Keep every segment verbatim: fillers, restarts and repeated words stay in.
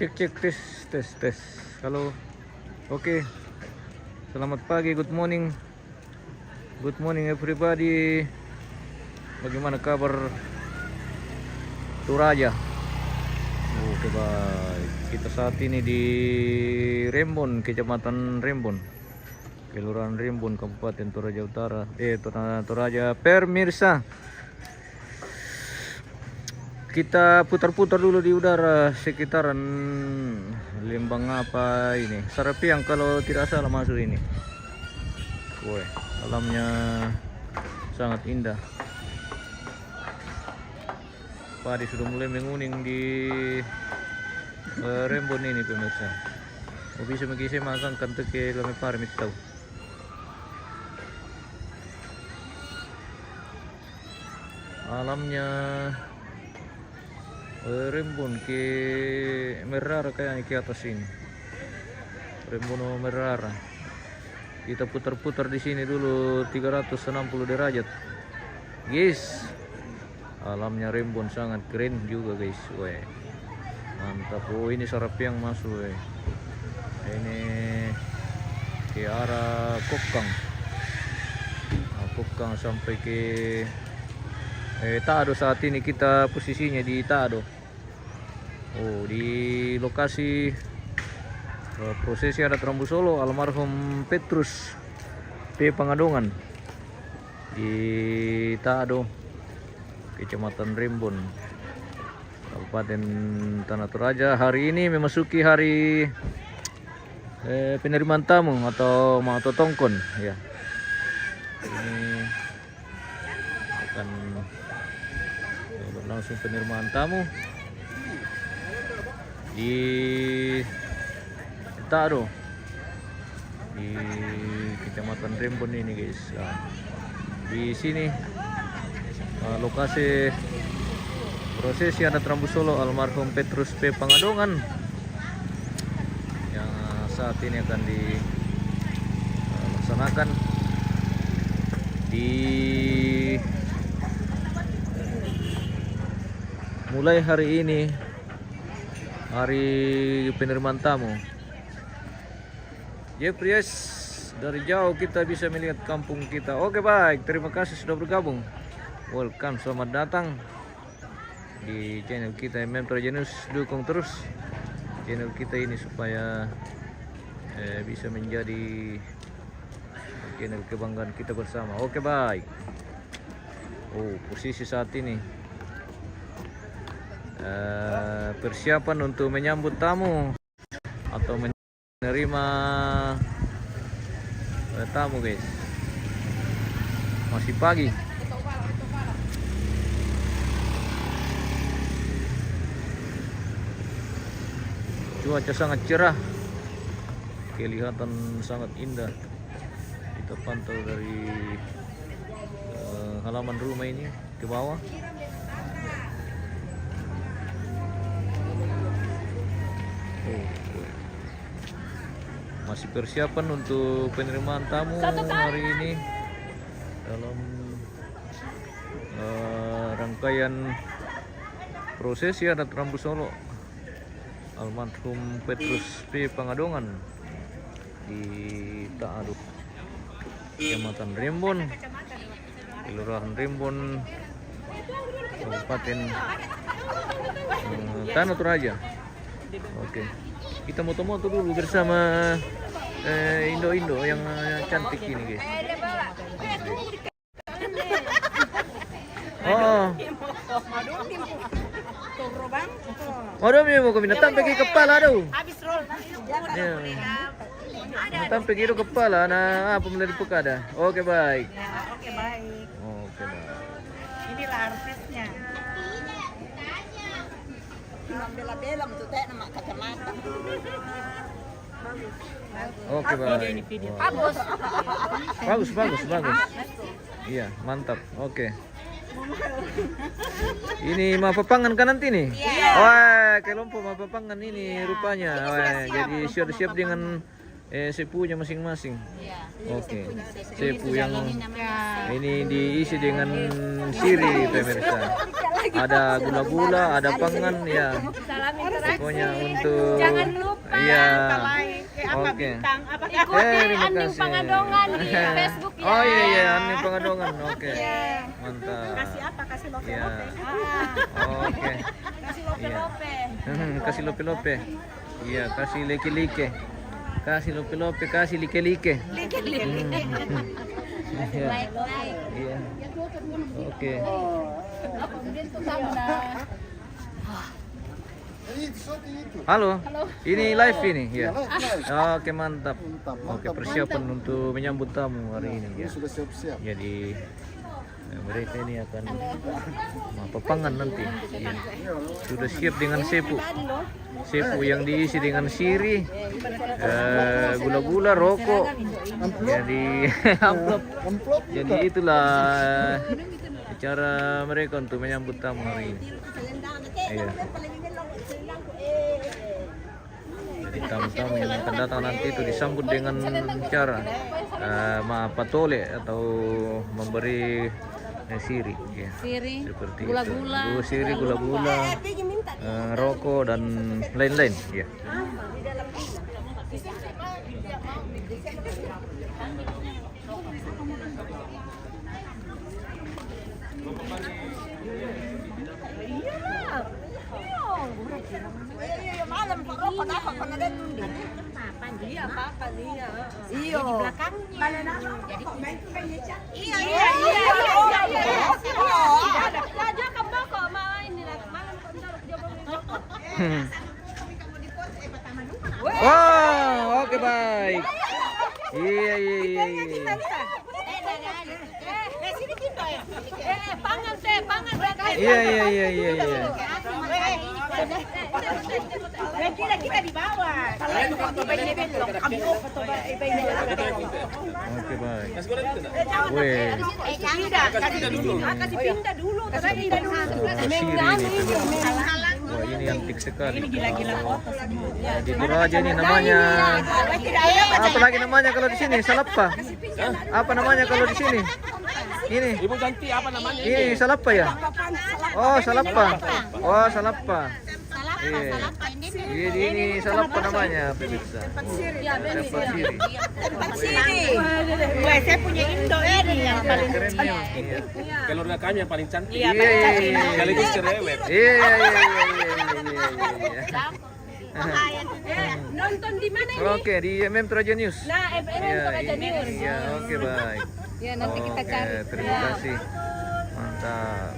Cek, cek, tes, tes, tes. Halo. Oke. Selamat pagi, good morning. Good morning, everybody. Bagaimana kabar Toraja? Oke, baik. Kita saat ini di Rembon, Kecamatan Rembon. Kelurahan Rembon, Kabupaten Toraja Utara. Eh, Tora-, Toraja, pemirsa. Kita putar-putar dulu di udara sekitaran Lembang apa ini. Sarapiang kalau tidak salah masuk ini. Woi, alamnya sangat indah. Padi sudah mulai menguning di, eh, Rembon ini, pemirsa. Oh, bisa mengisi makan kan tuh ke lame pare mitau. Alamnya, eh, Rembon ke Merara kayaknya ke atas ini. Rembon Merara. Kita putar-putar di sini dulu tiga ratus enam puluh derajat. Guys, alamnya Rembon sangat keren juga, guys. Weh. Mantap. Oh, ini Sarapiang masuk, weh. Ini ke arah Kokang. Nah, Kokang sampai ke, eh, Tado. Saat ini kita posisinya di Tado. Oh, di lokasi, eh, prosesi adat Rambu Solo almarhum Petrus P. Pangadongan di Tado, Kecamatan Rembon, Kabupaten Tanah Toraja. Hari ini memasuki hari, eh, penerimaan tamu atau mau tongkon, ya. Ini akan, eh, berlangsung penerimaan tamu di Tado, di Kecamatan Rembon ini, guys. Nah, di sini, eh, lokasi prosesi adat Rambu Solo almarhum Petrus P. Pangadongan yang saat ini akan dilaksanakan di mulai hari ini, hari penerimaan tamu. Jeffries, dari jauh kita bisa melihat kampung kita. Oke, baik, terima kasih sudah bergabung. Welcome, selamat datang di channel kita, M M Trajanus. Dukung terus channel kita ini supaya, eh, bisa menjadi channel kebanggaan kita bersama. Oke, baik. Oh, posisi saat ini, eh, persiapan untuk menyambut tamu atau menerima, eh, tamu, guys. Masih pagi. Cuaca sangat cerah. Kelihatan sangat indah. Kita pantau dari, eh, halaman rumah ini ke bawah. Oh, masih persiapan untuk penerimaan tamu hari ini dalam, eh, rangkaian prosesi adat Rambu Solo almarhum Petrus P. Pangadongan di Taado, Kecamatan Rembon, Kelurahan Rembon, Kabupaten, eh, Tanah Toraja. Oke. Kita moto-moto dulu bersama, eh, indo-indo yang, eh, cantik ini, guys. Oh, oh. Waduh, mi mau kami datang pergi kepala tu. Habis roll. Ya. Datang pergi tu kepala, nah, apa mulai dibuka dah. Oke, baik. Ya, oke, baik. Oke, baik. Inilah artisnya. Bela-bela untuk teh nama kacamata. Oke, baik. Wah. Bagus. Bagus, bagus, bagus. Iya, mantap. Oke. Ini mau papangan kan nanti nih? Iya. Wah, kelompok mau papangan ini rupanya. Wah, jadi siap-siap dengan, eh, sepunya masing-masing. Iya. Oke. Sepu yang ini diisi dengan siri, pemirsa. Ada gula-gula, ada pangan, ya. Pokoknya Untuk, jangan lupa, iya, like, eh, apa, oke, bintang, apa, ikuti, eh, terima kasih, Anding Pangadongan di Facebook, ya. Oh, iya, iya, Anding Pangadongan. Oke. Iya. Mantap. Kasih apa? Kasih lope-lope. Iya. Ah. Oke. Kasih lope-lope. Iya. Hmm, kasih lope-lope. Iya, kasih like-like. Kasih lope-lope, kasih like-like. Like-like. Hmm. Iya. Like-like. Iya. Oke. Halo. Halo. Ini live ini, ya. Iya, live, live. Oke, mantap. Mantap, mantap. Oke, persiapan untuk menyambut tamu hari ini, ya. Iya, ini sudah siap-siap. Jadi, eh, mereka ini akan, nah, papangan nanti. Iya. Sudah siap dengan sepu. Sepu yang diisi dengan siri, eh, gula-gula, rokok. Amplop. Jadi, amplop. Amplop juga. Jadi, itulah acara mereka untuk menyambut tamu hari ini. Iya. Jadi, tamu-tamu yang akan datang nanti itu disambut dengan cara, eh, mapatole atau memberi, eh, siri, ya. Siri, seperti itu. Gula-gula. Gula siri, gula-gula, eh, rokok dan lain-lain, ya. Iya. Iya, iya, iya, malam kok rokok dapat pernah datang. Iya, apa-apa, iya. Iya. Di belakangnya. Jadi, iya, iya, iya, iya, iya, iya. Iya. Lah, dia ke pokok, malah ini lah. Malam kok ntar dia mau rokok. Hmm. Wah, oke, baik. Iya, iya, iya, iya. Eh, sini kita ya. Eh, eh, pangan teh, pangan teh. Iya, iya, iya, iya, iya. Eh, kita, kita di bawah. Oke, baik. Weh. Pindah, kasih pindah dulu, kasih pindah dulu. Wah, ini antik sekali. Ini gila-gila foto semua. Nah, di Toraja ini namanya, apa lagi namanya kalau di sini? Salappa. Apa namanya kalau di sini? Ini. Ibu Janti, apa namanya ini? Ini salappa, ya? Oh, salappa. Oh, salappa. Iya. Jadi ini salappa namanya, pemirsa. Tempat siri. Weh, saya punya Indo ini yang paling cantik. Iya. Keluarga kami yang paling cantik. Iya, iya, iya, iya. Sekaligus cerewet. Iya, iya, iya, iya, iya, iya, iya. Nonton di mana ini? Oke, di M M Toraja News. Nah, M M Toraja News. Iya, oke, baik. Ya, nanti kita cari. Oke, terima kasih. Mantap.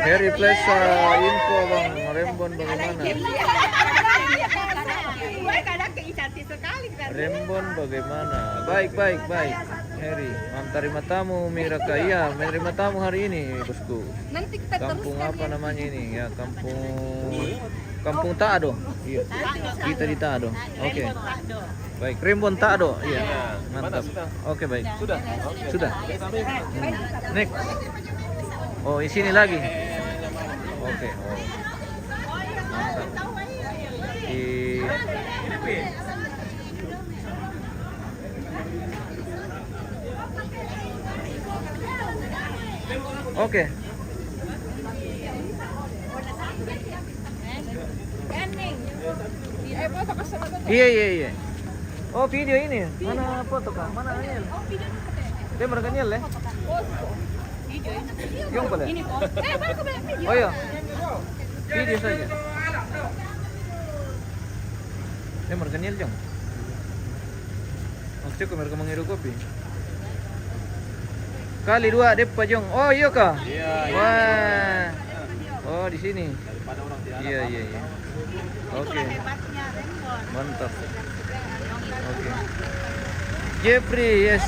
Heri Plesa, info, Bang Rembon bagaimana? Rembon bagaimana? Baik, baik, baik. Heri, menerima tamu, Miraka. Iya, menerima tamu hari ini, bosku. Nanti kita teruskan, ya. Kampung apa namanya ini? Ya, kampung, Kampung Tado. Iya. Kita di Tado. Oke. Baik, Rembon Tado. Iya. Mantap. Oke, baik. Sudah. Sudah. Hmm. Next. Oh, di sini lagi. Oke. Oh. Mantap. Di Oke. Iya, iya, iya. Oh, video ini. Mana foto, Kak? Mana Aniel? Dia mereka Aniel, ya? Yang boleh? Oh, iya. Video saja. Dia mereka Aniel, Jong. Maksudku mereka mengiru kopi. Kali dua, Deppa, Jong. Oh, iya kah? Iya, iya. Wah. Oh, di sini. Iya, iya, iya. Oke. Mantap. Oke. Jeffrey, yes.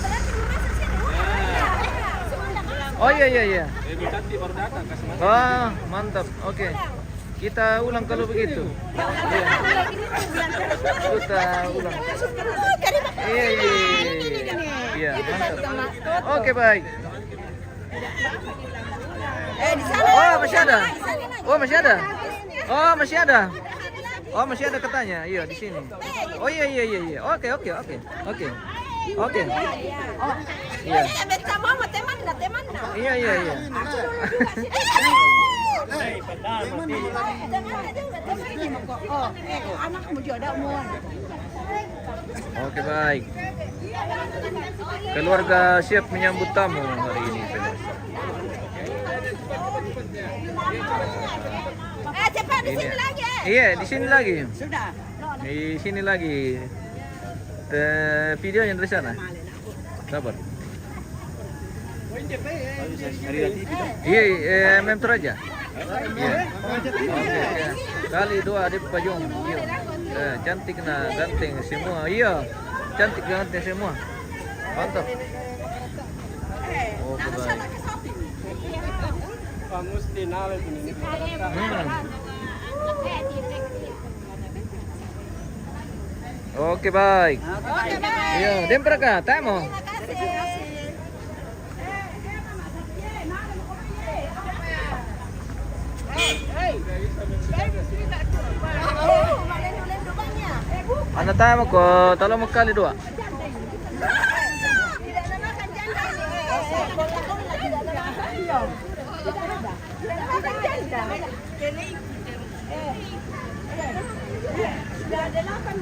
Oh, iya, iya, iya. Wah, mantap. Oke. Kita ulang kalau begitu. Iya. Kita ulang. Iya, iya, iya, iya, iya. Iya, mantap. Oke, baik. Oh, masih ada. Oh, masih ada. Oh, masih ada. Oh, masih ada katanya. Iya, di sini. Oh, iya, iya, iya, iya. Oke, oke, oke. Oke. Oke. Iya. Iya, iya, iya. Teman-teman juga, teman-teman. Oh, eh, anakmu juga ada umur. Oke, baik. Keluarga siap menyambut tamu hari ini, pemirsa. Eh, cepat di sini lagi. Iya, di sini lagi. Sudah. Di sini lagi. Eh, videonya dari sana. Sabar. Iya, eh, M M Toraja. Iya. Oke, iya. Kali dua di Pajong. Iya. Eh, cantik na ganteng semua. Iya. Cantik ganteng semua. Mantap. Oke, baik. Hmm. Oke, baik. Oke, baik. Iya, dempra ka, tamu. Ana tamu ko, talo mo kali dua.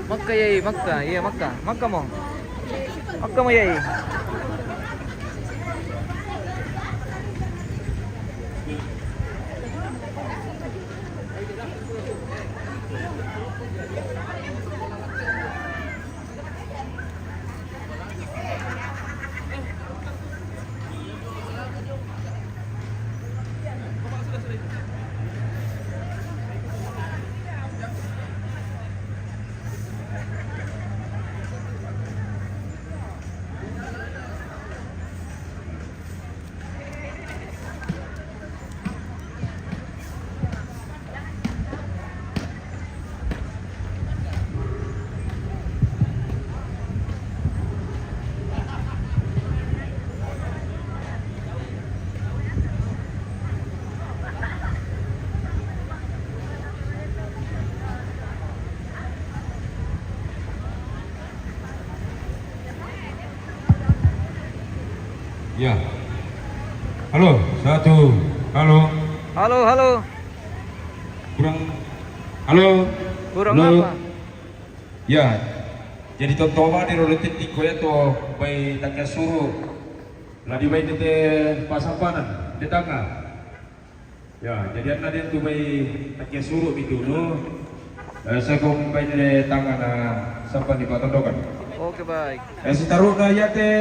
Makka, yai, Makka, iya, Makka, Makka mo. Makka mo, yai. Ya. Halo, satu. Halo. Halo, halo. Kurang. Halo. Kurang apa? Ya. Jadi tontoma di rode teknik ko ya to bai tangka suru. Ladi bai tete pasampanan di tangga. Ya, jadi anna den tu bai tangka suru mi tunu. Eh, saya kong bai tete tangga na sampan di patondokan. Oke, baik. Eh, si taruh na ya te.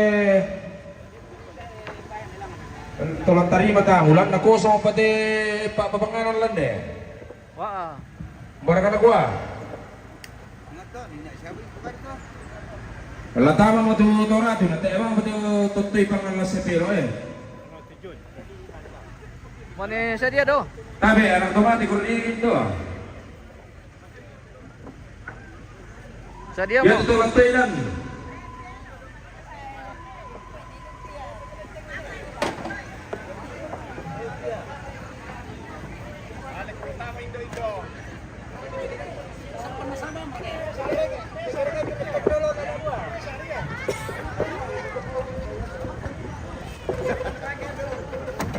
Tolan tarima ta, hulan na kosong pate pa papanganan lande. Wah. Barang anak gua. Latama mo tu toratu na te bang mo tu totoi pangan la sepero, eh. Mane sadia do? Tabe anak tomati kurni do. Sadia mo. Ya tu totoi dan.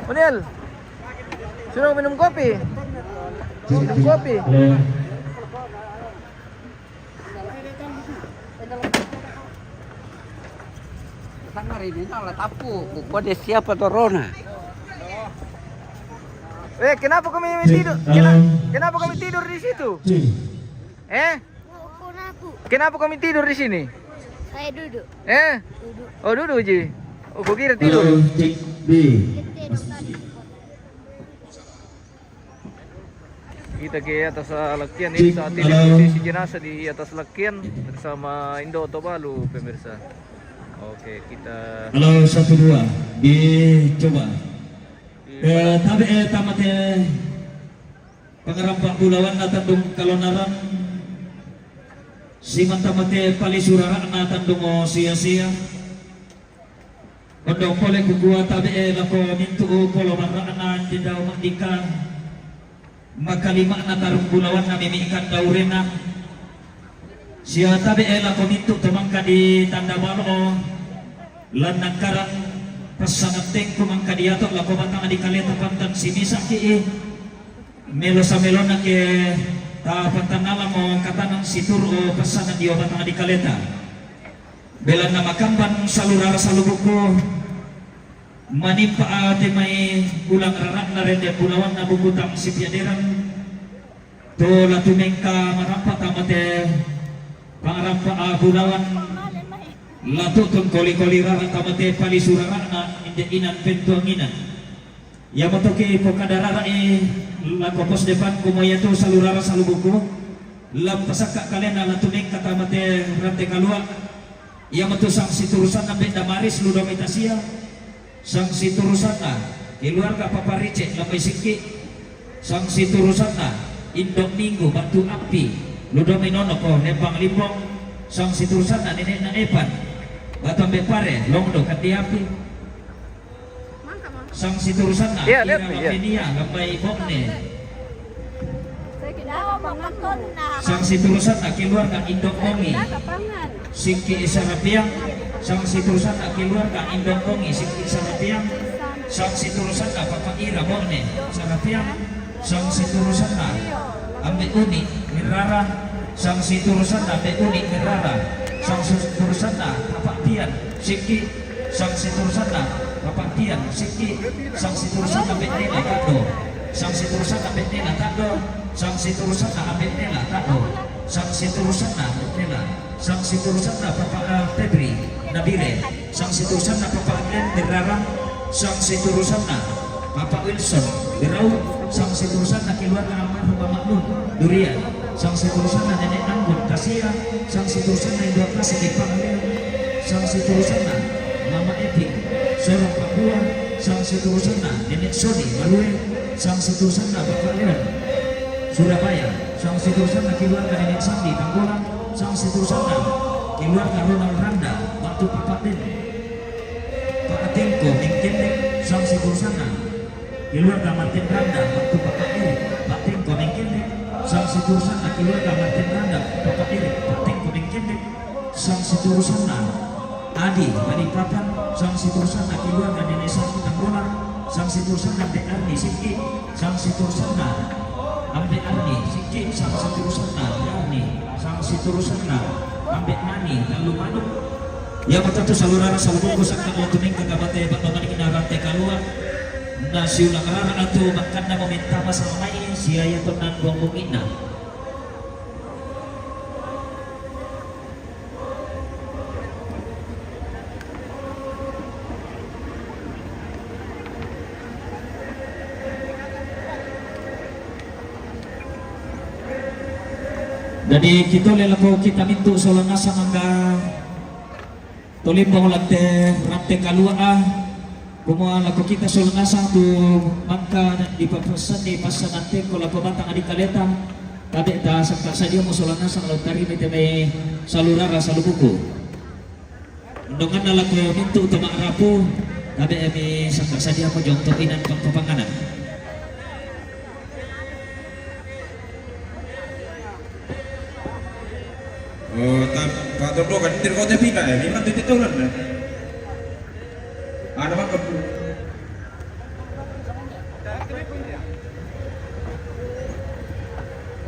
Oniel, suruh minum kopi. Minum kopi. Tangar ini nala tapu, buku ada siapa torona. Eh, kenapa kami tidur? Kena-, kenapa kami tidur di situ? Eh? Kenapa kami tidur di sini? Saya duduk. Eh? Duduk. Oh, duduk ji. Oh, kukira tidur. Halo, cek B. Kita ke atas, ah, lakian ini. Cek, saat ini halo. Posisi jenazah di atas lakian bersama Indo Tobalu, pemirsa. Oke, kita. Halo, satu dua. Dicoba. Iya. Eh, tabe, eh, tamate pangarampa bulawanna tandung kalonaran. Siman tamate palisurara'na tandung sia-sia. Ondo pole kukua tabe'e lako mintu'u polo marra'na di dao ma'dika. Makalima'na tarung bulawanna mimi'kan daurena. Siya tabe' e lako mintu' to mangkadi tanda balo', lanna' karan passanantengku mangkadi ato' lako batang dikaleta pantan si misa'ki' i. Melo samelona ke tapatannalamo katanan situru' o passanan dio batang dikaleta. Belanna makamban salurara salubuku, manimpa a te mai ulang rara'na rende bulawanna buku tang sipiaderan, to la tumengka marampa tama te pangarampa a bulawan, la tutun koli-koli rara tama te palisu rara'na inde inan pentuanginan. Iamoto ke pokada rara'i lako pos depan kumua iatu salurara salubuku, lampasakka kalena la tumengka tama te rante kalua'. Iamoto sangsiturusanna ambe' Damaris lu domai Tasia, sangsiturusanna keluarga Papa Rice lambai Sikki', sangsiturusanna Indo' Minggu batu Appi lu domai Nonoko Lembang Limbong, sangsiturusanna nene'na Epan batu ambe' Pare Longdo Kandiapi. Sangsiturusanna iya, Kira iya. Lambai Bokne. Sangsiturusanna keluarga Indo' Mongi Sikki' Sarapiang. Sangsiturusanna keluarga Indo' Mongi Sikki' Sarapiang. Sangsiturusanna Papa Ira Bokne Sarapiang. Sangsiturusanna ambe' Uni Mirrara. Sangsiturusanna ambe' Uni Mirrara. Sangsiturusanna Papa Pian Sikki'. Sangsiturusanna Papa Pian Sikki'. Sangsiturusanna ambe' Nela Taddo. Sangsiturusanna ambe' Nela Taddo. Sangsiturusanna ambe' Nela Taddo. Sangsiturusanna ambe' Nela. Sangsiturusanna Papa, eh, Febri Nabire. Sangsiturusanna Papa Glenn Berrara. Sangsiturusanna Papa Wilson Berau. Sangsiturusanna keluarga almarhum Mama Nun Durian. Sangsiturusanna Nenek Anggun Kasia. Sangsiturusanna Indo Kasih di Pangleon. Sangsiturusanna Mama Epi Sorong Papua. Sangsiturusanna Nenek Soni Malue. Sangsiturusanna Bapak Leon Surabaya. Sangsiturusanna keluarga Nenek Sandi Tanggola. Sangsiturusanna keluarga Ronald Randa, batu Papa Den, Pak Tengko Mengkendek. Sangsiturusanna keluarga Martin Randa, batu Papa Erik, Pak Tengko Mengkendek. Sangsiturusanna keluarga Martin Randa, Papa Erik, Pak Tengko Mengkendek. Sangsiturusanna Adi Balikpapan. Sangsiturusanna keluarga Nenek Sandi Tanggola. Sangsiturusanna Dek Arni Sikki'. Sangsiturusanna ambe' Arni Sikki'. Sangsiturusanna Arni. Sangsiturusanna ambe' Nani Tallu Manuk. Iamoto tu salurara salubuku sangka' motu mingka kabate bapa manikna rante kalua'. Na siulang rara atu makanna mominta masama mai sia ia tonang buang bunginna. Jadi kito le lako kita mintu' solang nasang angga tolimbo lante rante kalua'. Kumua lako kita solang nasang tu mangka dipapassanni passanante ko lako batang dikaleta. Tabe' ta sangka' sadia mo solang nasang lao tarima te mai salurara salubuku. Ondonganna lako mintu' to ma'rapu, tabe' mi sangka' sadia mo jong to inan pangpapanganan. Oh, ta-, patoddokan, indir kau te pina, eh, memang titik tolon, eh. Ada makan.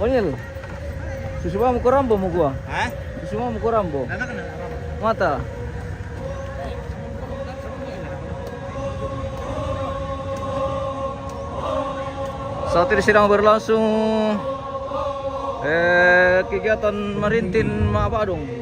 Onyil. Susu ba mo ko rambo mo gua? Ha? Susu ba mo ko rambo? Mata. Saat ini sedang berlangsung, eh, kegiatan marintin Mak Badung.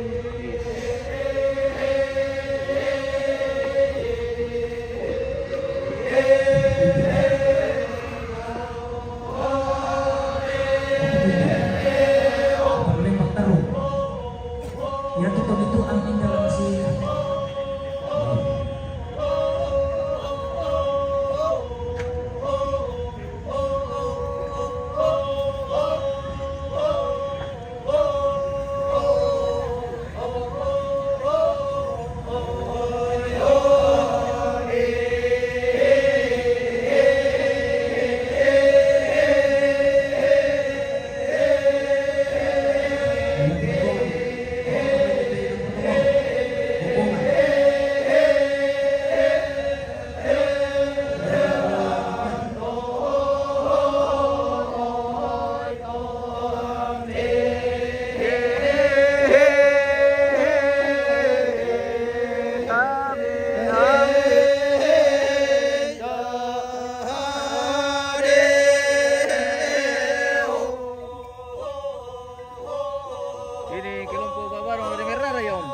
Ini kelompok Babarong dari Merara, ya, Om?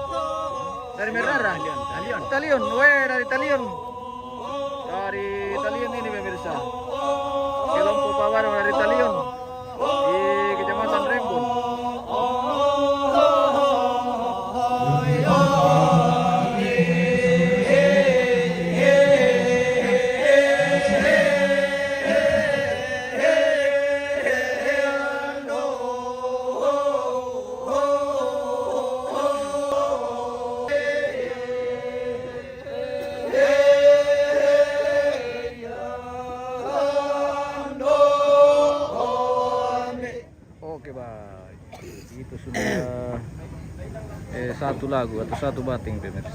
Dari Merara? Talion. Talion. Talion, weh, dari Talion. Dari Talion ini, pemirsa. Kelompok Babarong dari Talion. Di Kecamatan Rembun. Oke, baik. Itu sudah, eh, satu lagu atau satu bating, pemirsa.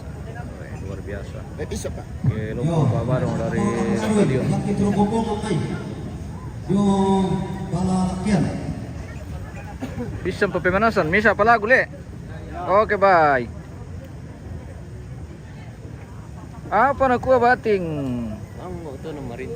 Eh, luar biasa. Eh, bisa, Pak. Oke, kelompok Babarong dari Stadion. Yang kita rombongan, Pak. Yo, bala rakyat. Bisa, Pak, pemanasan. Bisa apa lagu, Le? Oke, baik. Apa na kua bating? Ang mo to na marin.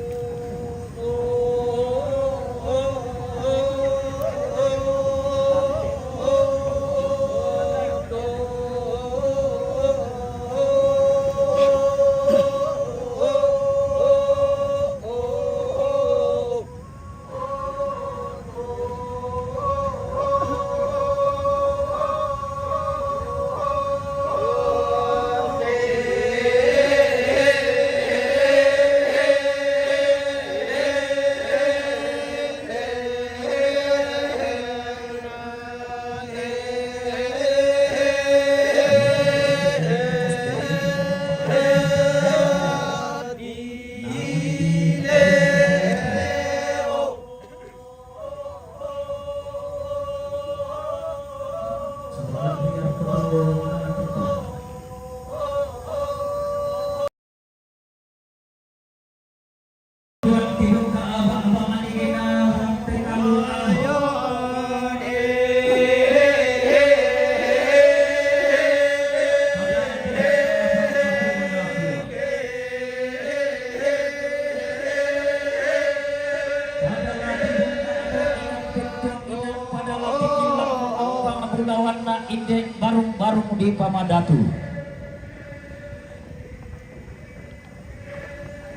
Bulawanna inde barung-barung di pamadatu.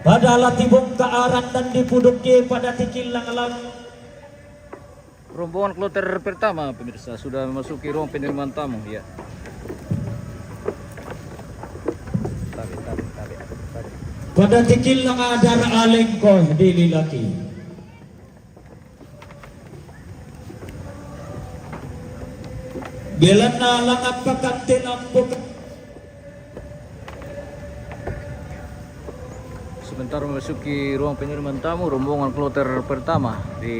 Pada latibong kaaran dan dipuduk ye pada tikil lang-lang. Rombongan kloter pertama, pemirsa, sudah memasuki ruang penerimaan tamu, ya. Tarik, tarik, tarik, tarik. Pada tikil lang adar alengko dililaki. Belanna lang appakantenang poka. Sebentar memasuki ruang penerimaan tamu, rombongan kloter pertama di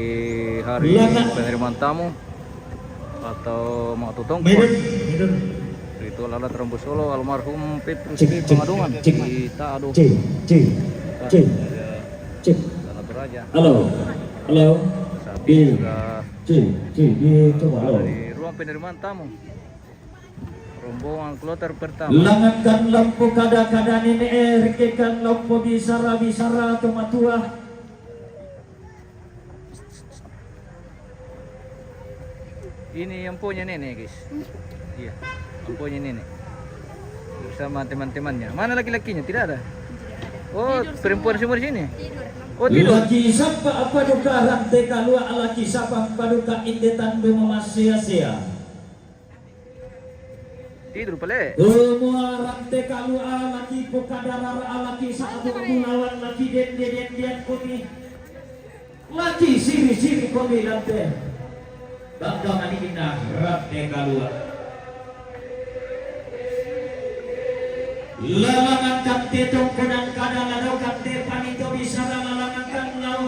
hari penerimaan tamu atau Matu Tongkol. Minum, minum. Ritual adat Rambu Solo almarhum Petrus Cek, P. cek, Pangadongan cek, di Taado. Cek, cek, cek, cek. Tanah Toraja. Halo, halo. Saat ini sudah cek, cek, di, coba, halo. Di ruang penerimaan tamu. Rombongan kloter pertama. Langakan lampu kada-kada nene, eh, rekekan lampu bisara-bisara to matua. Ini yang punya nenek, guys. Iya, yang punya nenek. Bersama teman-temannya. Mana laki-lakinya? Tidak ada. Oh, perempuan semua di sini? Oh, tidur. Laki sapa apa duka rante kalua, laki sapa apa duka inde tandu mamasia-sia. Tidur pale. Semua rante kalua laki pokadarar laki satu bulawan laki dende dendean koni. Laki siri-siri koni lante. Bangga manikina rante kalua. Lalangan kante tongkonan kada ladau kante panito bisara lalangan kan lau.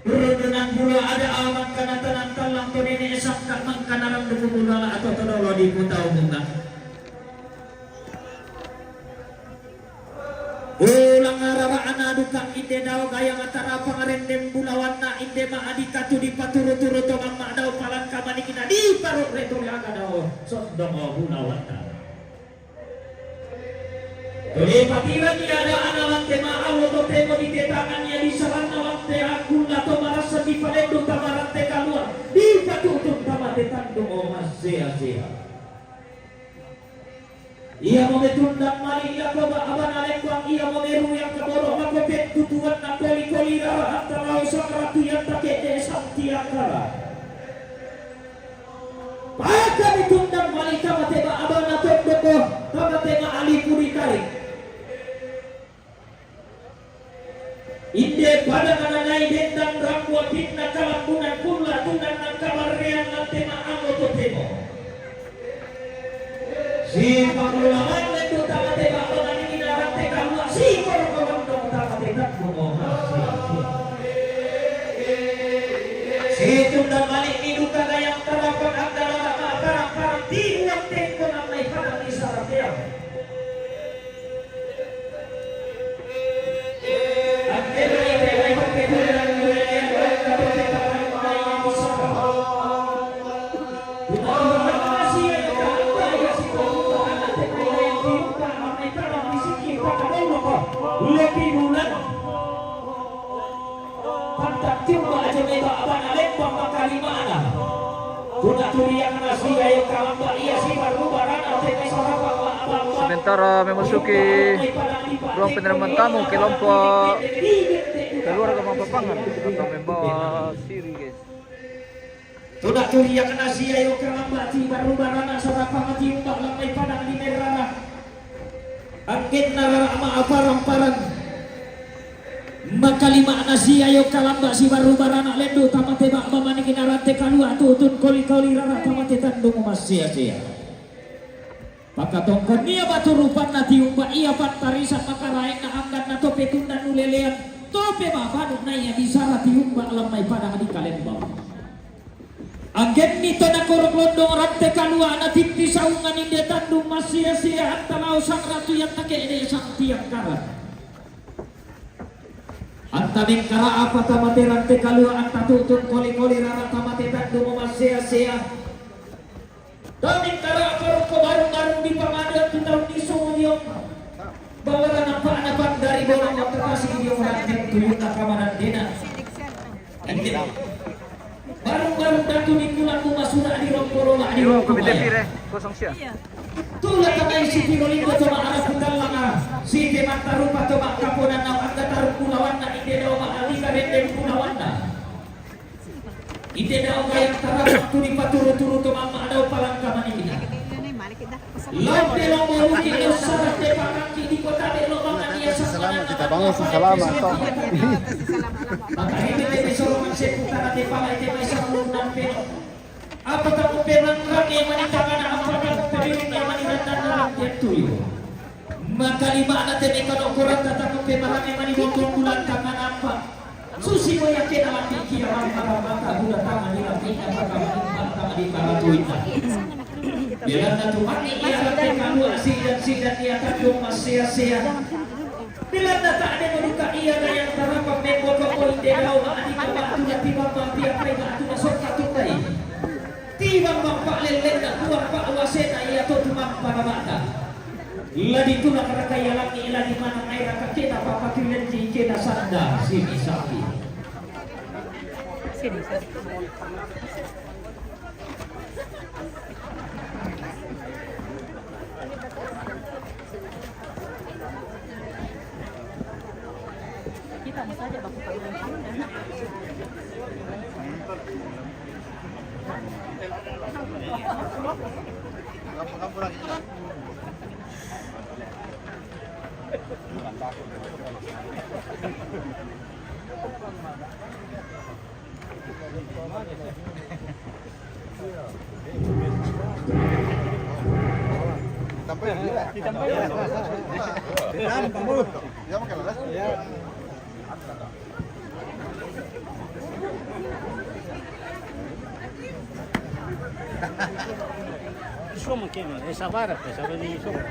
Rundunan bulu ada awan kana tanang talang to nene esakka mangkana rang duku bulala atau todolo di kutau bunga. Ulang arara ana duka inde dao gaya matara pangarendem bulawanna inde ma adika tu dipaturu-turu to mamma dao palangka manikina di paru reto aga dao sondongo bulawanna. Tuli patirani ada ana lante ma awo totemo di tetangan ya di saranna lante akulla to marasa di palendu tamarante kalua di patutung tamate tandu. Masea-sea. Iamo metundang malik ia ko ba abana lembang, iamo meruyang kaboro mako pettutuanna koli-koli rara antarao sangratu yang takede santiakara. Paka mitundang malik tamate ba abana tondoko, tamate ma aliku dikari. Inde pada mananai dendang rambu apinna kalambunan kulla tunang nangkabarrean lante ma amo totemo. Sipangulaman lendu tamate ba'o maningina rante kalua sikoro kawandong tamate takkumo. Situndang malik miduka gayang tarapang andalara ma parang-parang tiruang tengko namai padang di sarateang. Pantattiumba aja meba abana lembang makalimana. Tuna turiang nasi ayo kalamba ia si baru barana teme sarapa. Sementara memasuki ruang penerimaan tamu kelompok keluarga Mapapangan atau membawa siri, guys. Tuna turiang nasi ayo kalamba ti baru barana sarapa mati umba lambai padang di merana. Anggenna rara ma aparang-parang. Makalima nasi ayo kalamba si baru barana lendu tamate ba mamaniki narante kalua tutun koli-koli rara tamate tandung masea-sea. Pakatongkon ia batu rupanna tiumba ia pantarisa makaraenna angganna tope tunda nulelean tope mabanu na ia bisara tiumba lambai padang di kalembang. Anggenni to nakorok londong rante kalua na tindi saungan inde tandung masea-sea anta lao sang ratu yang takede sang tiang karat. Anta mengkara apa tamate rante kalua anta tutun koli-koli rara tamate tandung masea-sea. Tamengkara apa ruko barung-barung di pangada tu taun di sumuyong. Bawara nampak-nampak dari bolong yang terkasih di orang tuyun kamanan dena. Baru-baru datu di kulang bunga sudah di romporola di romporola. Tulah tangai si Piro Linggo coba arah putar lama. Si Demak tarupa coba kaponan nau angga taruh kulawan na ide dau ma alika rendeng kulawan na. Ide dau gayang tarap waktu di paturu-turu to mamma dau palangka manikina. Lampe lombo ruki dau sarat de pakaki di kota de lo mangan ia. Salam kita bangun si Salam atau. Maka ini te besorongan seputar de pala ide mai sarung dan pelo. Apa tamu pemang range mani tangana apa tamu pemiringnya mani randana rante tuyu. Maka lima anak tene kano kurang tatamu pemang range mani bongkong bulan tangana apa. Susi mo yakin alam di kia mani maka maka bulan tangan di lambi apa kamu tangan di para tuita. Belanda tu mani ia rante kalua sidan sidan ia tandung masea-sea. Bilanda tak ada maduka ia dayang tarapa membo ko inde dau ma adi ka batu na tibang bang pia pai batu na sokka tukai. Tibang bang pak lelen na tuang pak wasena ia to tumang pada mata. Ladi tulak raka ia langi ladi mana ai raka kena papa kilen di kena sanda sini sapi. Sini sapi. Kita mau saja baku pakai. Insomma, che non è sapere, sapere insomma.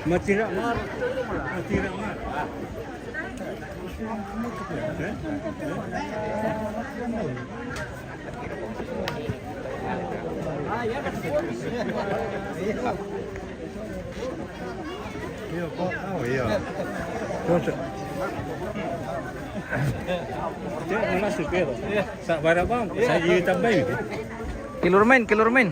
Ma tira, ma tira, ma. Eh? Eh? Io, oh, io. Entonces, Cek, mana supir? Sa' bara bang, sa' jadi tambahin. Kilurmain, kilurmain.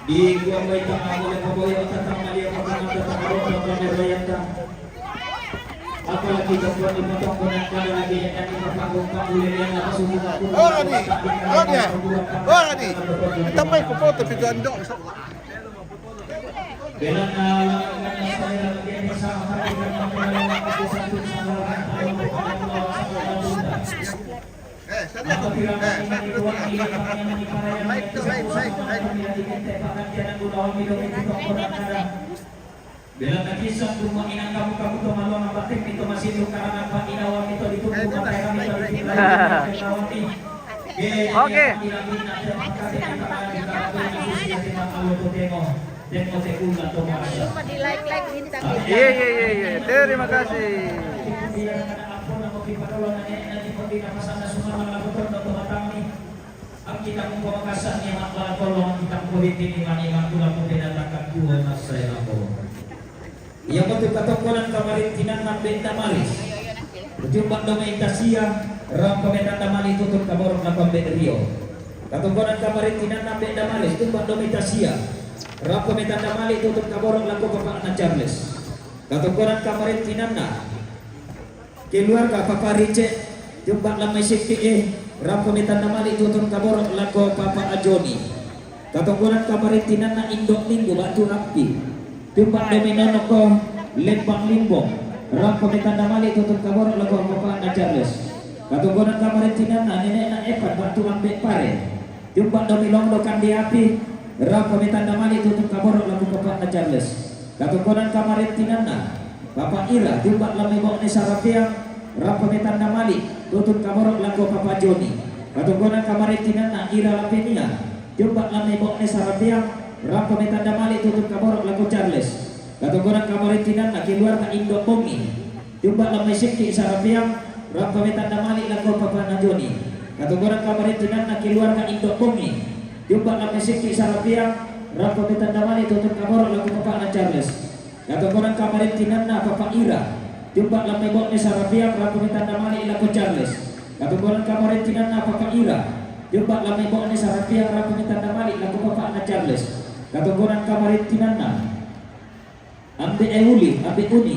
Di kuwa mai tama mole pabawi o tatama liya pakamata tama o tama rayata. Apalagi kakuan di potong kona kada lagi yang di papago pangule yang apa suku aku. Oh, Radi. Radi, ya? Oh, Radi. Tambah ku foto, pito andok. Bela na lakukan saya lagi yang bersama kami dengan pengelola aku satu sama. Eh, saya lihat tuh. Eh, saya lihat tuh. Baik, baik, baik, baik. Oke. Terima kasih. Ang kita mong pamakasan niya, mapalapalong ang kita mong kulitin ni Mani, makula mong pinatangkap kuha na sa ilang ko. Iya mo tu katongkonan kamarin tinanam benda malis. Uti umba do may tasiya, ram pametan damali tutun kaborok na pambe rio. Katongkonan kamarin tinanam benda malis, tumba do may tasiya, ram pametan damali tutun kaborok lako Papa na Charles. Katongkonan kamarin tinanam. Keluarga Papa Rice, tumba lamay sikki e, ram pametan damali tutun kaborok lako Papa Ajoni. Katongkonan kamarin tinanam Indo Minggu batu api. Tumba do may nonok ko Lembang Limbong, ram pametan damali tutun kaborok lako Papa na Charles. Katongkonan kamarin tinanam Nenek na Evan batu ambe pare. Tumba do may long do kandi api, ram pametan damali tutun kaborok lako Papa na Charles. Katongkonan kamarin tinanam Papa Ira, tumba lamay bok ne sarapiang, ram pametan damali tutun kaborok lako Papa Joni. Katongkonan kamarin tinanam Ira Lapenia, tumba lamay bok ne sarapiang, ram pametan damali tutun kaborok lako Charles. Katongkonan kamarin tinanam keluarga Indo Bongi. Tumba lamay sikki sarapiang, ram pametan damali lako Papa na Joni. Katongkonan kamarin tinanam keluarga Indo Bongi. Tumba lamay sikki sarapiang, ram pametan damali tutun kaborok lako Papa na Charles. Katongkonan kamarin tinanam Papa Ira. Tumba lamay bok ne sarapiang, ram pametan damali lako Charles. Katongkonan kamarin tinanam Papa Ira. Tumba lamay bok ne sarapiang, ram pametan damali lako Papa na Charles. Katongkonan kamarin tinanam Ambe e uli, ambe uni.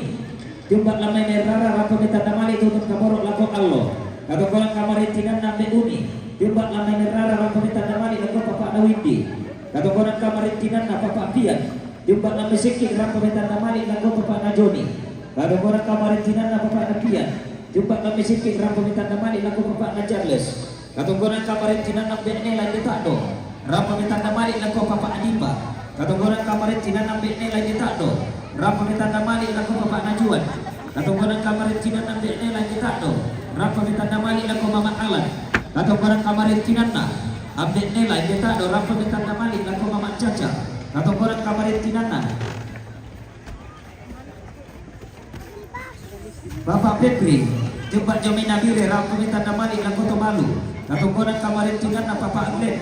Tumba lamay ne rara, ram pametan damali tutun kaborok lako Allo. Katongkonan kamarin tinanam Ambe uni. Tumba lamay ne rara, ram pametan damali lako Papa na Windi. Katongkonan kamarin tinanam Papa Pian. Tumba lamay sikki, ram pametan damali lako Papa na Joni. Katongkonan kamarin tinanam Papa na Pian. Tumba lamay sikki, ram pametan damali lako Papa na Charles. Katongkonan kamarin tinanam Ambe ne lay de tado, ram pametan damali lako Papa Adimba. Katongkonan kamarin tinanam Ambe ne lay de tado, ram pametan damali lako Papa Najuan. Katongkonan kamarin tinanam Ambe ne lay de tado, ram pametan damali lako Mama Alan. Katongkonan kamarin tinanam Ambe ne lay de tado, ram pametan damali lako Mama Caca. Katongkonan kamarin tinanam Papa Pepri, tumba jo may nabire, ram pametan damali lako Tobalu. Katongkonan kamarin tinanam Papa Glenn.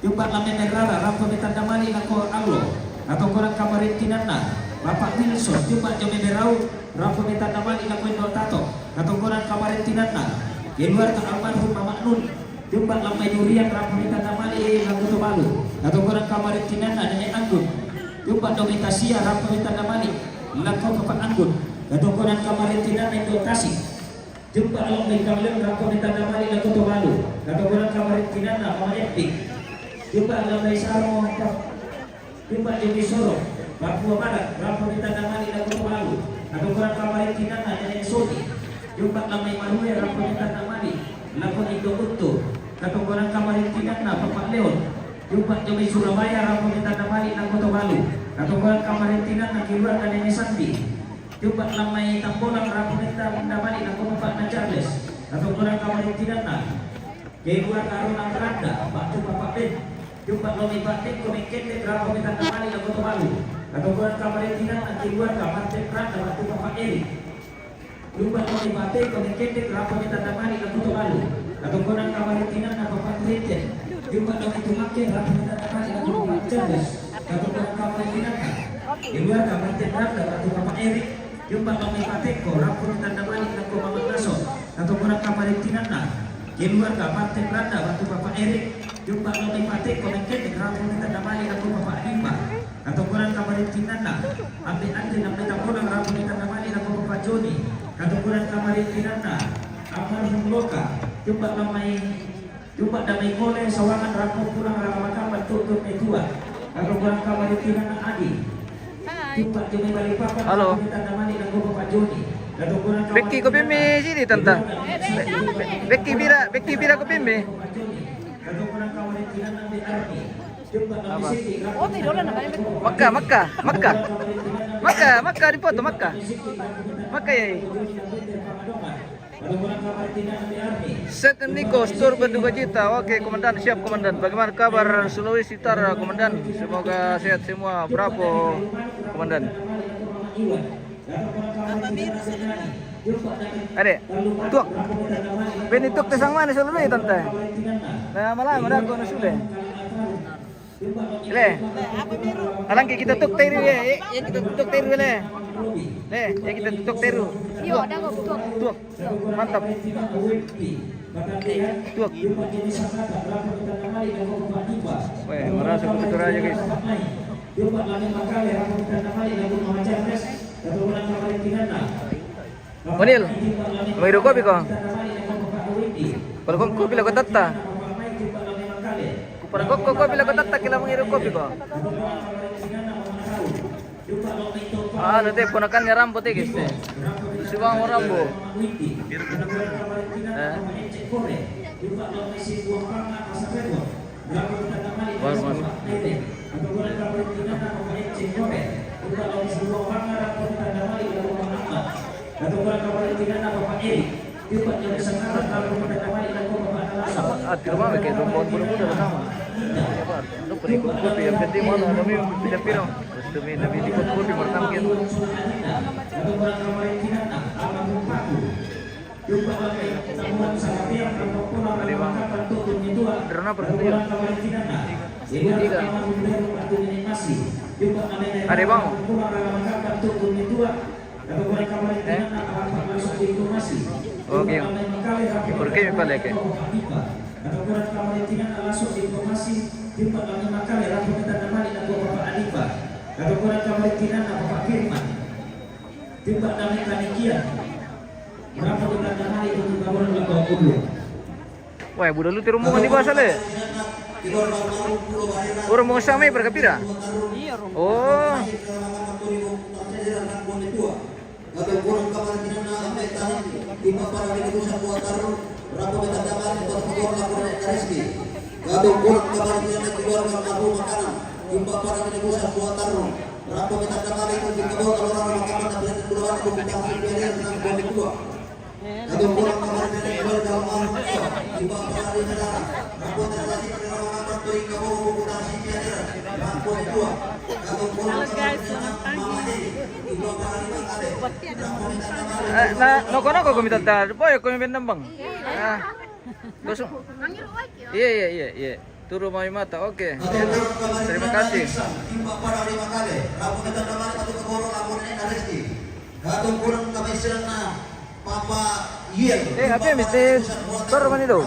Tumba lamay ne rara, ram pametan damali lako Allo. Katongkonan kamarin tinanam Papa Wilson. Tumba jo may berau, ram pametan damali lako Indo Tato. Katongkonan kamarin tinanam keluarga almarhum Mama Nun. Tumba lamay durian, ram pametan damali lako Tobalu. Katongkonan kamarin tinanam Nenek Anggun. Tumba do may tasiya, ram pametan damali lako Papa Anggun. Katongkonan kamarin tinanam Indo Tasi. Tumba lamay kamlem, ram pametan damali lako Tobalu. Katongkonan kamarin tinanam Mama Epi. Tumba lamay saro, tumba jo may soro, Papua Barat, ram pametan damali lako Tobalu. Katongkonan kamarin tinanam Nenek Soni. Tumba lamay marue, ram pametan damali lako Indo Uttu. Katongkonan kamarin tinanam Papa Leon. Jumpa jomai Surabaya, rampo mai tanda balik lako Tobalu. Katongkonan kamaritinanna keluarga Nene Sandi. Jumpa lammai Tambolang, rampo mai tanda balik lako bapakna Charles. Katongkonan kamaritinanna keluarga Ronald Randa, batu Bapak Ben. Jumpa lomai Pak Tengko Mengkendek, rampo mai tanda balik lako Tobalu. Katongkonan kamaritinanna keluarga Martin Randa, batu Bapak Erik. Jumpa lomai Pak Tengko Mengkendek, rampo mai tanda balik lako Tobalu. Katongkonan kamaritinanna Bapak Reten. Jumpa lomai Tumakke, rampo mai tanda balik lako Bapak Charles. Katongkonan kamaritinanna keluarga Martin Randa, batu Bapak Erik. Jumpa lomai Pak Tengko, rampo mai tanda balik lako Mama Naso. Katongkonan kamaritinanna keluarga Martin Randa, batu Bapak Erik. Jumpa lomai Pak Tengko Mengkendek, rampo mai tanda balik lako Bapak Rimba. Katongkonan kamaritinanna Ambe Andri, lammai Tambolang, rampo mai tanda balik lako Bapak Joni. Katongkonan kamaritinanna almarhum Loka. Jumpa lammai, jumpa damai Kole Sawangan, rampo pulang rara makamba tuntut metua. Katongkonan kamaritinanna Adi. Jumpa jomai Balikpapan, Halo. Rampo mai tanda balik lako Bapak Joni. Katongkonan Becky, kopi mi sini, Tanta. Be-, Becky Bira, Becky Bira, kopi mi. Apa? Maka, maka, maka. Maka, maka dipoto, maka. Maka ya. Set Niko, Stur berduka cita. Oke, Komandan, siap, Komandan. Bagaimana kabar Sulawesi Utara, Komandan? Semoga sehat semua. Bravo, Komandan. Adek, tuak. Beni tuak tesang mana selalu ya, Tante? Nah, malam ada aku nusule. Le. Alangki kita tuak teru ya, eh, kita tuak teru le. Le, ya kita tuak teru. Iyo, ada kok tuak. Tuak. Mantap. Tuak. Weh, merasa betul aja, guys. Manil, mangiru kopi ko? Kalau ko kopi lako tatta. Kupara ko kopi lako tatta, kila mangiru kopi ko? Ah, nanti ponakannya Rambo te, guys, te. Subang Rambo. Eh. Baru masuk. Ah, di rumah kayak rombongan muda-muda lah sama. Apa? Lu perikut kopi yang penting mana? Kami tidak pirang. Terus demi Nabi di kopi pertama gitu. Ada bang. Drone apa itu ya? Tiga. Ada bang. Eh? Oke. Oke, balik ya. Wah, buda lu te rombongan di basa le. Orang mau sama berkapira? Iya, Rom. Oh. Halo guys, selamat pagi. Eh, na, noko-noko ko mi tata, boy ko mi bendambang. Ah. Kosong. Iya, iya, iya, iya. Turu mai mata, oke. Terima kasih. Katongkonan kamaritinanna Papa Yiel. Eh, apa yang mesti? Baru mana itu?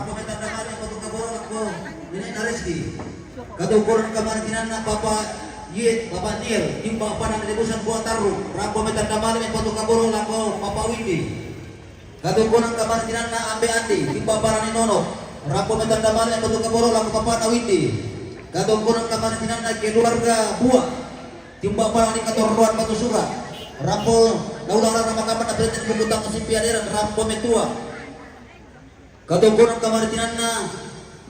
Katongkonan kamaritinanna Papa Yiel, Papa Niel, timba pada lebusan buat taru. Rampo mai tanda bale mai patu kaboro lako Papa Windi. Katongkonan kamaritinanna Ambe Andi, timba pada ni Nono. Rampo mai tanda bale mai patu kaboro lako Papa na Windi. Katongkonan kamaritinanna keluarga Buah. Timba pada ni katorroan batu sura. Rampo, daulang rara makaman na berarti buku tang simpi aderan, rampo metua. Katongkonan kamaritinanna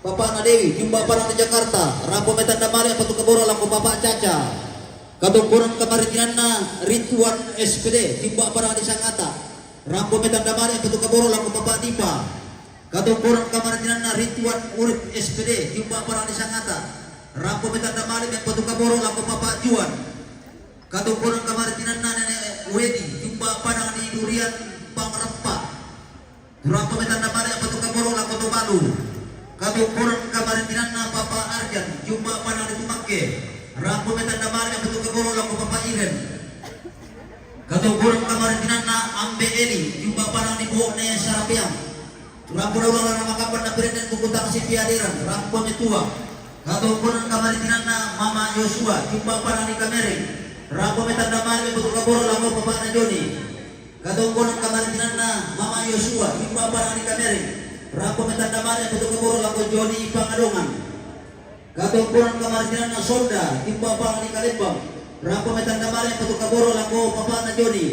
Papa Nadewi, jumpa padang di Jakarta, rampo me tanda male me patu kaboro lako Papa Caca. Katongkonan kamaritinanna Rituan S P D, jumpa padang di Sangatta, rampo me tanda male me patu kaboro lako Papa Dipa. Katongkonan kamaritinanna Rituan Urip S P D, jumpa padang di Sangatta, rampo me tanda male me patu kaboro lako Papa Juan. Katongkonan kamaritinanna Nene Wedi, jumpa padang di Durian Pangreppa. Rampo me tanda male me patu kaboro lako Tobalu. Katongkonan kamaritinanna Papa Arjan, jumpa padang di Tumakke. Rampo me tanda male me patu kaboro lako Papa Iren. Katongkonan kamaritinanna Ambe Eli, jumpa padang di Bone Sarapeang. Rampo daulang la ramakamban na perenden kukutang si piaderan, rampo me tua. Katongkonan kamaritinanna Mama Yosua, jumpa padang di Kamereng. Rampo me tanda male me patu kaboro lako Papa na Joni. Katongkonan kamaritinanna Mama Yosua, jumpa padang di Kamereng. Rampo me tanda male me patu kaboro lako Joni Pangadongan. Katongkonan kamaritinanna Sonda, jumpa padang di Kalembang. Rampo me tanda male me patu kaboro lako Papa na Joni.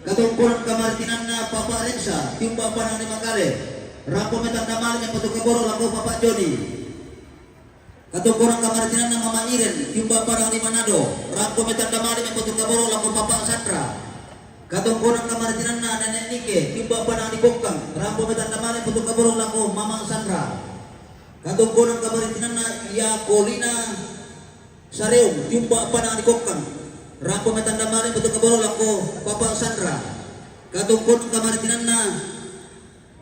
Katongkonan kamaritinanna Papa Rensa, jumpa padang di Makale. Rampo me tanda male me patu kaboro lako Papa Joni. Katongkonan kamaritinanna Mama Iren, jumpa padang di Manado. Rampo me tanda male me patu kaboro lako Papa Sandra. Katongkonan kamaritinanna Nene Nike, jumpa padang di Bokkang. Rampo me tanda male me patu kaboro lako Mama Sandra. Katongkonan kamaritinanna Yakolina Sareum, jumpa padang di Bokkang. Rampo me tanda male me patu kaboro lako Papa Sandra. Katongkonan kamaritinanna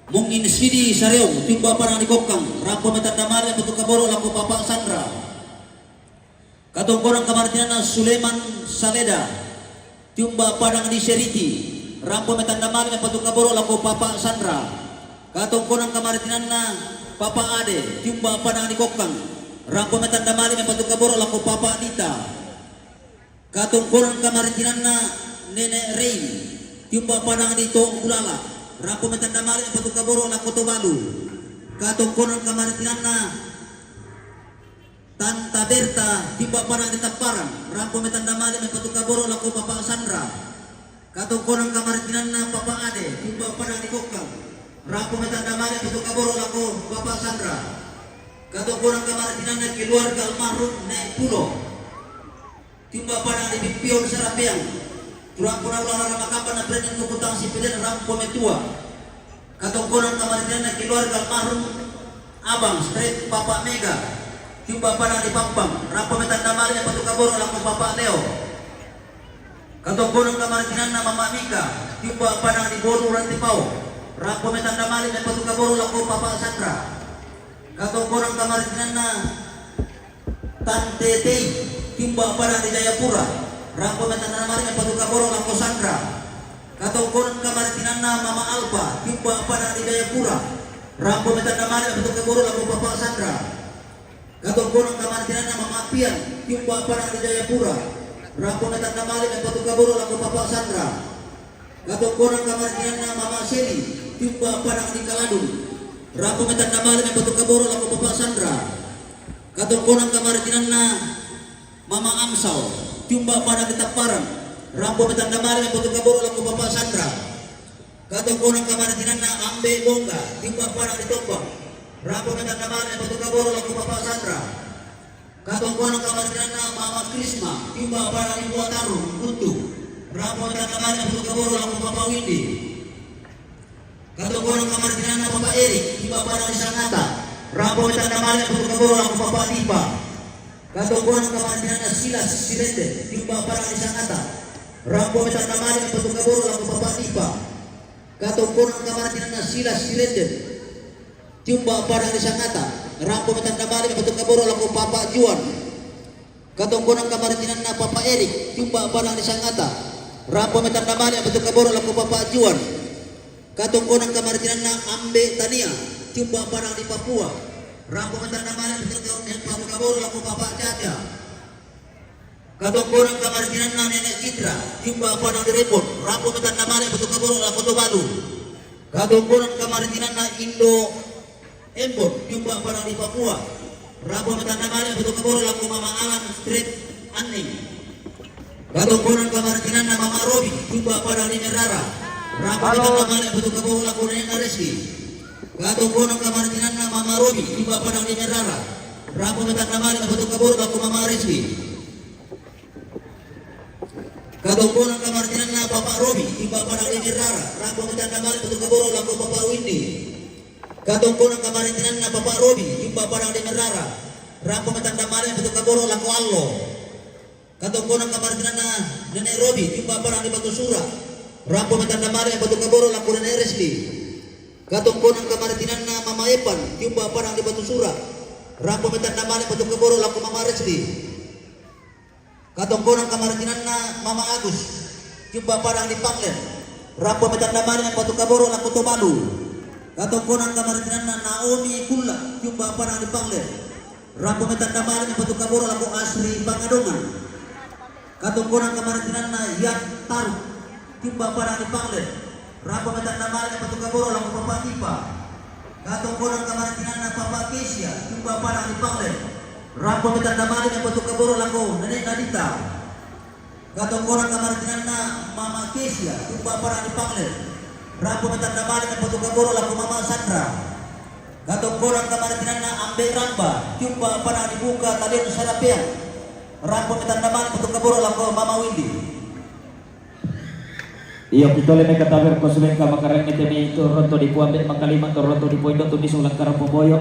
Mungin Sidi Sareum, jumpa padang di Bokkang. Rampo me tanda male me patu kaboro lako Papa Sandra. Katongkonan kamaritinanna Suleman Saleda, jumpa padang di Seriti. Rampo me tanda male me patu kaboro lako Papa Sandra. Katongkonan kamaritinanna Papa Ade, jumpa padang di Bokkang. Rampo me tanda male me patu kaboro lako Papa Dita. Katongkonan kamaritinanna Nene Rein, jumpa padang di Tong Bulala. Rampo me tanda male me patu kaboro lako Tobalu. Katongkonan kamaritinanna Tanta Berta, jumpa padang di Tapparang. Rampo me tanda male me patu kaboro lako Papa Sandra. Katongkonan kamaritinanna Papa Ade, jumpa padang di Bokkang. Rampo me tanda male me patu kaboro lako Papa Sandra. Katongkonan kamaritinanna keluarga almarhum Nene Pulo, jumpa padang di Pimpion Sarapeang. Rampo daulang la ramakamban na perenden kukutang si piaderan, rampo me tua. Katongkonan kamaritinanna keluarga almarhum Abang Stret Papa Mega, jumpa padang di Pampang. Rampo me tanda male me patu kaboro lako Papa Leo. Katongkonan kamaritinanna Mama Mika, jumpa padang di Bonu Rantipao. Rampo me tanda male me patu kaboro lako Papa Sandra. Katongkonan kamaritinanna Tante Tei, jumpa padang di Jayapura. Rampo me tanda male me patu kaboro lako Sandra. Katongkonan kamaritinanna Mama Alpa, jumpa padang di Jayapura. Rampo me tanda male me patu kaboro lako Papa Sandra. Katongkonan kamaritinanna Mama Pian, jumpa padang di Jayapura. Rampo me tanda male me patu kaboro lako Papa Sandra. Katongkonan kamaritinanna Mama Seli, jumpa padang di Kaladung. Rampo me tanda male me patu kaboro lako Papa Sandra. Katongkonan kamaritinanna Mama Amsal, jumpa padang di Tapparang. Rampo me tanda male me patu kaboro lako Papa Sandra. Katongkonan kamaritinanna Ambe Bongga, jumpa padang di Tombang. Rampo me tanda male me patu kaboro lako Papa Sandra. Katongkonan kamaritinanna Mama Krisma, jumpa padang di Buataru, Kutu. Rampo me tanda male me patu kaboro lako Papa Windi. Katongkonan kamaritinanna Papa Erik, jumpa padang di Sangatta. Rampo me tanda male me patu kaboro lako Papa Dipa. Katongkonan kamaritinanna Silas Sirende, jumpa padang di Sangatta. Rampo me tanda male me patu kaboro lako Papa Dipa. Katongkonan kamaritinanna Silas Sirende, jumpa padang di Sangatta. Rampo me tanda male me patu kaboro lako Papa Juan. Katongkonan kamaritinanna Papa Erik, jumpa padang di Sangatta. Rampo me tanda male me patu kaboro lako Papa Juan. Katongkonan kamaritinanna Ambe Tania, jumpa padang di Papua. Rampo me tanda male me patu kaboro lako Papa Caca. Katongkonan kamaritinanna Nene Citra, jumpa padang di Rembon. Rampo me tanda male me patu kaboro lako Tobalu. Katongkonan kamaritinanna Indo Embon, jumpa padang di Papua. Rampo me tanda male me patu kaboro lako Mama Alan Stret Anning. Katongkonan kamaritinanna Mama Robi, jumpa padang di Merara. Rampo me tanda male me patu kaboro lako Nene Reski. Katongkonan kamaritinanna Mama Robi, jumpa padang di Merara. Rampo me tanda male me patu kaboro laku Mama Reski. Katongkonan kamarintinanna Papa Robi, jumpa padang di Merara. Rampo me tanda male me patu kaboro laku Papa Windi. Katongkonan kamarintinanna Papa Robi, jumpa padang di Merara. Rampo me tanda male me patu kaboro laku Allo. Katongkonan kamarintinanna Nenek Robi, jumpa padang di Batu Sura. Rampo me tanda male me patu kaboro laku Nenek Resli. Katongkonan kamarintinanna Mama Epan, jumpa padang di Batu Sura. Rampo me tanda male me patu kaboro laku Mama Resli. Katongkonan kamarintinanna Mama Agus, jumpa padang di Panglen. Rampo me tanda male me patu kaboro laku Tobalu. Katongkonan kamarintinanna Naomi Kulla, jumpa padang di Panglen. Rampo me tanda male me patu kaboro laku Asri Pangadongan. Katongkonan kamarintinanna Yan Taru, jumpa padang di Panglen. Rampo me tanda male me patu kaboro laku Papa Tipa. Katongkonan kamarintinanna Papa Kesia, jumpa padang di Panglen. Rampo me tanda male me patu kaboro laku Nenek Nadita. Katongkonan kamarintinanna Mama Kesia, jumpa padang di Panglen. Rampo me tanda male me patu kaboro laku Mama Sandra. Katongkonan kamarintinanna Ambe Ramba, jumpa padang di Buka Talion Sarapeang. Rampo me tanda male me patu kaboro laku Mama Windi. Iyo, kitole me kataber ko suleng ka makarang me temi tu ronto di puambe makalima tu ronto di poindo tu misung langkara poboyo.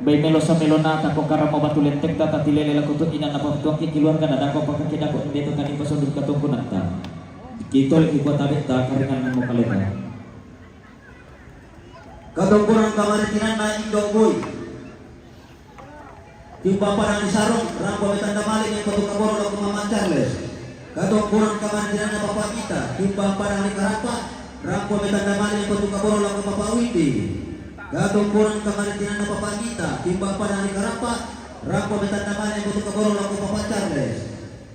Bai melo sa melo na tako karamo batu lentek ta tatilele lako tu ina na pamtuang ki keluarga na dako pakake dako ende tu tani pasondul katongkonanta. Kitole ki kuatabe ta karingan mo kaleta. Katongkonan kamarintinanna Indo Boy. Jumpa padang di Sarong, rampo me tanda male me patu kaboro laku Mama Charles. Katongkonan kamarintinanna Papa Gita, jumpa padang di Karapa, rampo me tanda male me patu kaboro laku Papa Windi. Katongkonan kamarintinanna Papa Gita, jumpa padang di Karapa, rampo me tanda male me patu kaboro laku Papa Charles.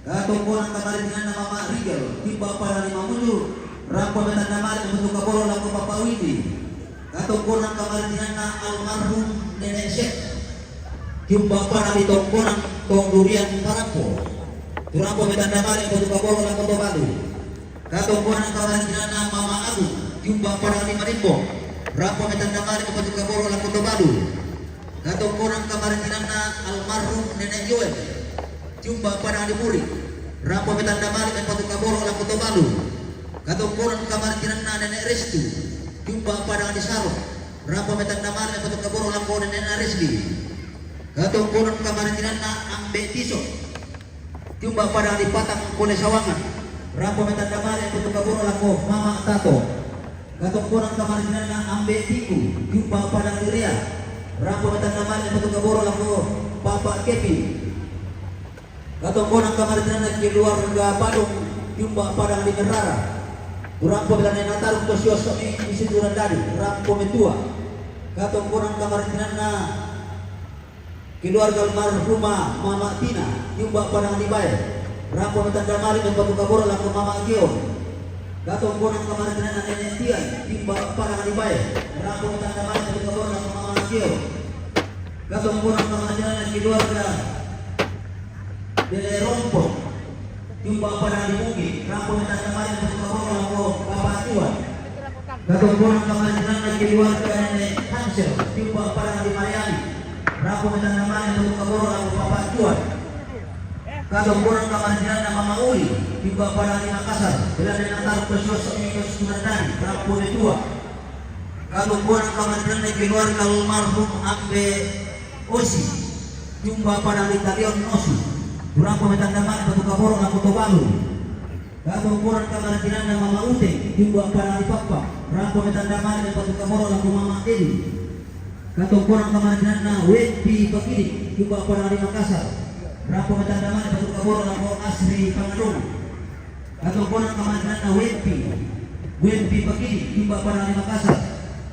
Katongkonan kamarintinanna Mama Rigel, jumpa padang di Mamuju, rampo me tanda male me patu kaboro laku Papa Windi. Katongkonan kamarintinanna almarhum Nenek Syekh, jumpa padang di tongkonan tong durian Parampo. Tu rampo me tanda male me patu kaboro laku Tobalu. Katongkonan kamarintinanna Mama Agung, jumpa padang di Marimbo. Rampo me tanda male me patu kaboro laku Tobalu. Katongkonan kamarintinanna almarhum Nenek Yoel, jumpa padang di Muri. Rampo me tanda male me patu kaboro laku Tobalu. Katongkonan kamarintinanna Nenek Restu, jumpa padang di Saro. Rampo me tanda male me patu kaboro laku Nenek Naresli. Katongkonan kamarintinanna Ambe Tiso, jumpa padang di Patang pole Sawangan. Rampo me tanda male me patu kaboro laku Mama Tato. Katongkonan kamarintinanna Ambe Tiku, jumpa padang di Rea. Rampo me tanda male me patu kaboro laku Papa Kevin. Katongkonan kamarintinanna keluarga Padong, jumpa padang di Merara. Tu rampo me tanda na taru ko sioso mi isi turandadi, rampo me tua. Katongkonan kamarintinanna keluarga almarhumah Mama Tina, jumpa padang di Bae. Rampo me tanda male me patu kaboro laku Mama Geo. Katongkonan kamarintinanna Nenek Tian, jumpa padang di Bae. Rampo me tanda male me patu kaboro laku Mama Geo. Katongkonan kamarintinanna keluarga Dele Rompo, jumpa padang di Bukit. Rampo me tanda male me patu kaboro laku Papa Tuan. Katongkonan kamarintinanna keluarga Nenek Hansel, jumpa padang di Mariani. Rampo me tanda male me patu kaboro laku Papa Tuan. Katongkonan kamarintinanna Mama Uli, jumpa padang di Makassar. Bela Nenek Natal ko sioso mi ko Sumandani, rampo me tua. Katongkonan kamarintinanna keluarga almarhum Ambe Osi, jumpa padang di Talion Nosu. Tu rampo me tanda male me patu kaboro laku Tobalu. Katongkonan kamarintinanna Mama Ute, jumpa padang di Pappa. Rampo me tanda male me patu kaboro laku Mama Dedi. Katongkonan kamarintinanna Wempi Pakidi, jumpa padang di Makassar. Rampo me tanda male me patu kaboro laku Asri Pangadongan. Katongkonan kamarintinanna Wempi, Wempi Pakidi, jumpa padang di Makassar.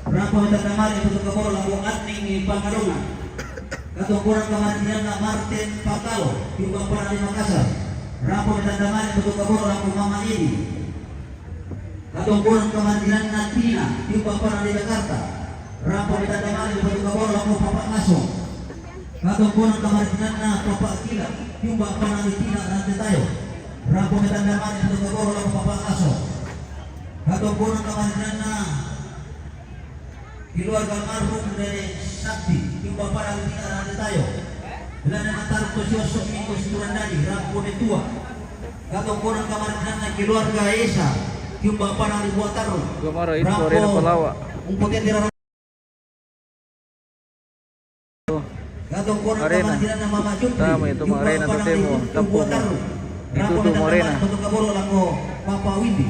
Rampo me tanda male me patu kaboro laku Aning Pangadongan. Katongkonan kamarintinanna Martin Pakalo, jumpa padang di Makassar. Rampo me tanda male me patu kaboro laku Mama Edi. Katongkonan kamarintinanna Tina, jumpa padang di Jakarta. Rampo me tanda male me patu kaboro laku Papa Ngaso. Katongkonan kamarintinanna Papa Kila, jumpa padang di Tina Rantetayo. Rampo me tanda male me patu kaboro laku Papa Ngaso. Katongkonan kamarintinanna keluarga almarhum Nenek Sakti, kiumba pada ri tina rande tayo. Belanda Mataram to si Osok Minggu Siturandani, rampo metua. Katongkonan kamarinanna keluarga Esa, kiumba pada ri Buatarru. Gamara itu arena palawa. Umpotete rara. Katongkonan kamarinanna Mama Jupri, tama itu kiumba arena pada ri Buatarru. Itu rampo tu metanna arena. Mali, Patu Kaboro lako Papa Windi.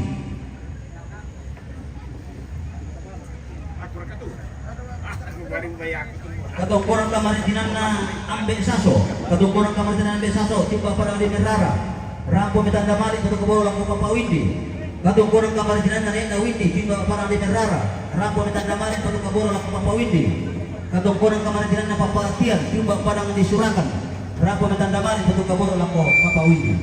Katongkonan kamarinanna Ambe Saso, katongkonan kamarinanna Ambe Saso, kiumba pada ri Merrara, rampo metanda mali, Patu Kaboro lako Papa Windi. Katongkonan kamarinanna Nena Windi, kiumba pada ri Merrara, rampo metanda mali, Patu Kaboro lako Papa Windi. Katongkonan kamarinanna Papa Tian, kiumba pada ri Surakan, rampo metanda mali, Patu Kaboro lako Papa Windi.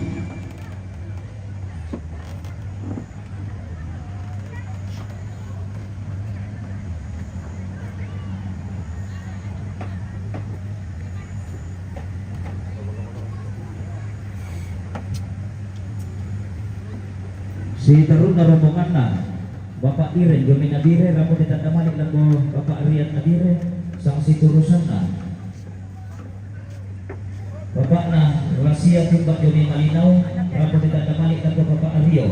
Sitarunna rombonganna, Bapak Iren, Joni Nabire, rampo metanda mali lako Bapak Rian Nabire, sang siturusanna. Bapakna Rasia, kiumba Joni Malinau, rampo metanda mali lako Bapak Rio.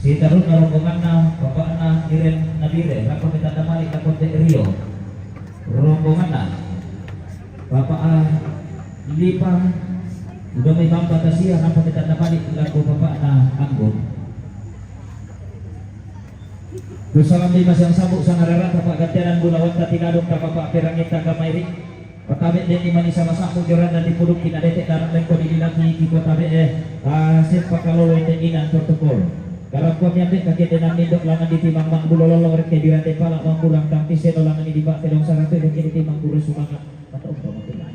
Sitarunna rombonganna, Bapakna Iren Nabire, rampo metanda mali lako Dek Rio. Rombonganna, Bapak A-, Lipa, Domi Bamba Tasia, rampo metanda mali lako Bapakna Anggun. Kusalambi masiang sambut sangararata pa'gantianna bulawanta tinadong, tama pa'perangitta kamairi. Patabe' denni mani sama sa'bu joranna dipudukki, na dete' dara' lengko dililaki ki patabe'e, taseppa kalolo te inang protokol. Karampoang yambe' kake'de nannindo langnganni timang ma'bulo lollo, rekke dirante pala' mambulang tampi seno langnganni dipa'te dong saratu, rekke timang guru sumanga'. Mata umpa matulang.